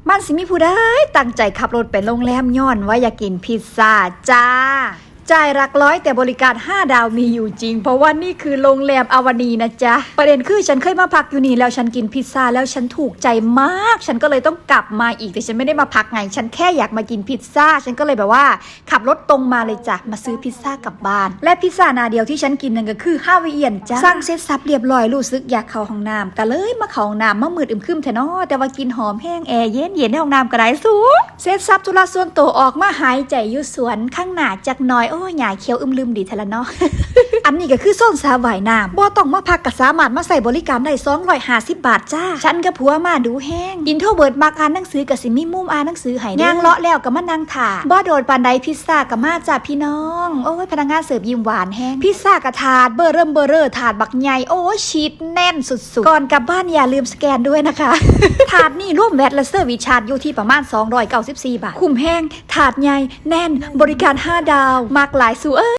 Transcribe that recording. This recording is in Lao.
ມັນຊິມີຜູ້ໃດຕັ້ງໃຈຂັບລົດໄປໂຮງແຮມ ຍ້ອນວ່າຢາກກິນພິດຊາຈ້າ. ຈ່າຍຫຼັກຮ້ອຍ ແຕ່ບໍລິການຫ້າດາວມີຢູ່ຈິງ ເພາະວ່ານີ້ຄືໂຮງແຮມອາວານີນະຈ໊ະ. ປະເດັນຄື ສັນເຄີຍມາພັກຢູ່ນີ້ແລ້ວ ສັນກິນພິດຊາແລ້ວ ສັນຖືກໃຈມາກ ສັນກໍເລີຍຕ້ອງກັບມາອີກ. ແຕ່ສັນໄມ່ໄດ້ມາພັກໄງ ສັນແຄ່ຢາກມາກິນພິດຊາ ສັນກໍເລີຍແບບວ່າ ຂັບລົດຕົງມາເລີຍຈ້ະ ມາຊື້ພິດຊາກັບບ້ານ. ແລະພິດຊາໜ້າດຽວທີ່ສັນກິນນັ້ນກໍຄືຮາວາເອຍນຈ້າ. ສັ່ງເສັດສັບລຽບຮ້ອຍ ຮູ້ສຶກຢາກເຂົ້າຫ້ອງນ້ຳ ກໍເລີຍມາເຂົ້າຫ້ອງນ້ຳ. ມາມືດອຶມຄຶມແທ້ນໍ ແຕ່ວ່າກິ່ນຫອມແຮງ ແອເຢັນໆ ໃນຫ້ອງນ້ຳກໍໄດ້ສູ. ເສັດສັບທຸລະສ່ວນໂຕ ອອກມາຫາຍໃຈຢູ່ສວນຂ້າງໜ້າຈັກໜ່ອຍ. ໂອ້ຍ ຫຍ້າຂຽວອຶມລຶມດີແທ້ລະເນາະ. ອັນນີ້ກໍຄືໂຊນສະຫວ່າຍນ້ຳ ບໍ່ຕ້ອງມາພັກກໍສາມາດມາໃຊ້ບໍລິການໄດ້ ສອງຮ້ອຍຫ້າສິບບາດຈ້າ. ສັນກັບຜົວມາດູແຮງ ອິນໂທເວີດມັກອ່ານໜັງສື ກໍຊິມີມຸມອ່ານໜັງສືໃຫ້ເດີ. ຍ່າງເລາະແລ້ວກໍມານັ່ງຖ້າ. ບໍ່ໂດນປານໃດພິດຊາກໍມາຈ້າພີ່ນ້ອງ. ໂອ້ຍ ພະນັກງານເສີບຍິ້ມຫວານແຮງ. ພິດຊາກໍຖາດເບີເລີ່ມເບີເລີ່ ຖາດບັກໃຫຍ່ ໂອ້ຍ ຊີສແໜ້ນສຸດໆ. ກ່ອນກັບບ້ານຢ່າລືມສະແກນດ້ວຍນະຄະ. ຖາດນີ້ລວມແວັດ ແລະ ເຊີວິດຊາດຢູ່ທີ່ປະມານສອງຮ້ອຍເກົ້າສິບສີ່ບາດ. ຄຸ້ມແຮງ ຖາດໃຫຍ່ແໜ້ນ ບໍລິການຫ້າດາວ ມັກຫຼາຍສູເອີຍ.